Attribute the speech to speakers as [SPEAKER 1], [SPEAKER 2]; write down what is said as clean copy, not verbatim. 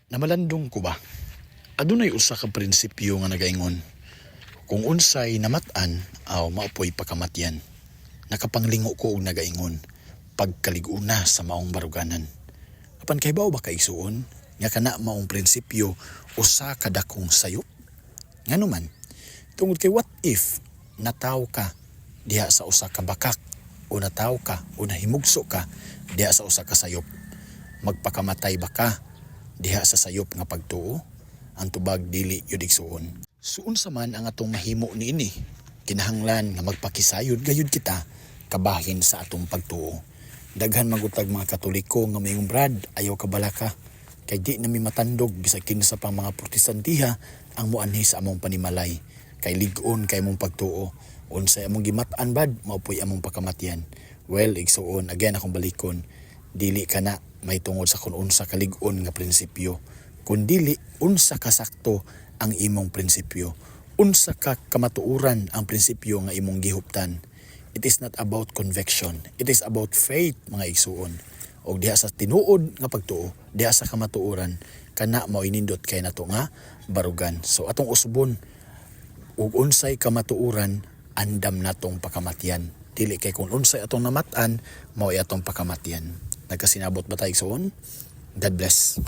[SPEAKER 1] Namalandong ko ba? Adunay usa ka prinsipyo nga nagaingon: kung unsay namat-an, aw mao poy pakamatyan. Nakapanglingo ko og nagaingon, pagkalig-una sa maong baruganan. Apan kahibaw ba ka, igsuon, nga kana maong prinsipyo usa ka dakong sayop? Ngano man? Tungod kay what if nataw ka diha sa usa ka bakak o nataw ka o nahimugso ka diha sa usa ka sayop? Magpakamatay ba ka diha sa sayop nga pagtuo? Ang tubag, dili yun, igsuon. So unsa man ang atong mahimo niini? Kinahanglan nga magpakisayod gayud kita kabahin sa atong pagtuo. Daghan man gud tag mga Katoliko nga mayong, "Brad, ayaw ka balaka kay di nami matandog bisag kinsa pang mga Protestantiha ang muanhi sa among panimalay kay lig-on kay among pagtuo. Unsay among gimat-an, bad, mao poy among pakamatyan." Well, igsuon, again akong balikon, dili kana may tungod sa kung unsa kalig-on nga prinsipyo, kun dili unsa kasakto ang imong prinsipyo, unsa ka kamatuoran ang prinsipyo nga imong gihuptan. It is not about conviction, it is about faith, mga igsuon. Og diha sa tinuod nga pagtuo, diha sa kamatuoran, kana mao inindot kay nato nga barugan. So atong usbon ug unsay kamatuoran andam natong pakamatyan, dili kay kung unsay atong namat-an mao atong pakamatyan. Nagkasinabot ba tayo, igsuon? God bless.